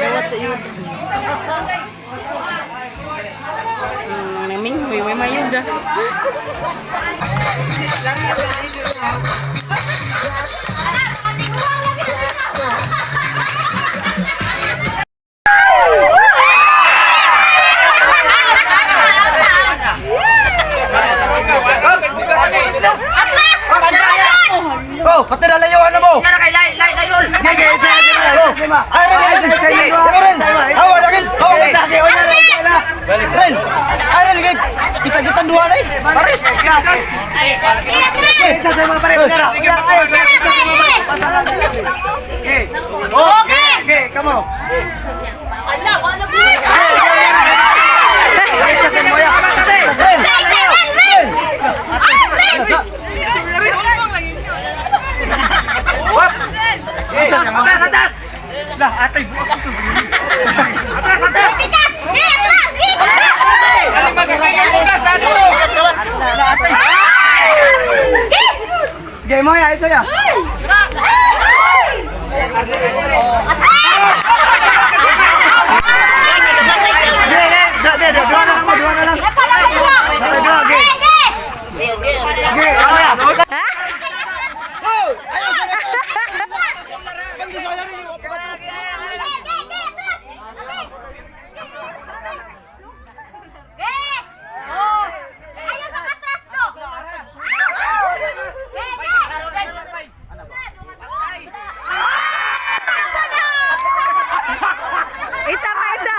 Gawat sa iyo. Naming, may mayuda. Oh, pati na layuan na mo. Oh, ay, rin, rin, rin, rin. Awa, lagi. Awa, rin. Ay, rin, lagi. Kita-kita dua na eh. Pares. Okay, come on. Rin. Rin. Atas, atas! Lah, atay, buak ito. Lah, atay. Game mo ya, ito ya. Ge, ge, ge, ge, dua na lang, dua na lang. Dua, ge. Ge, ano ya? Oh, ayaw sa lakas. Pag sa rin, patras. Itsa pa, itsa!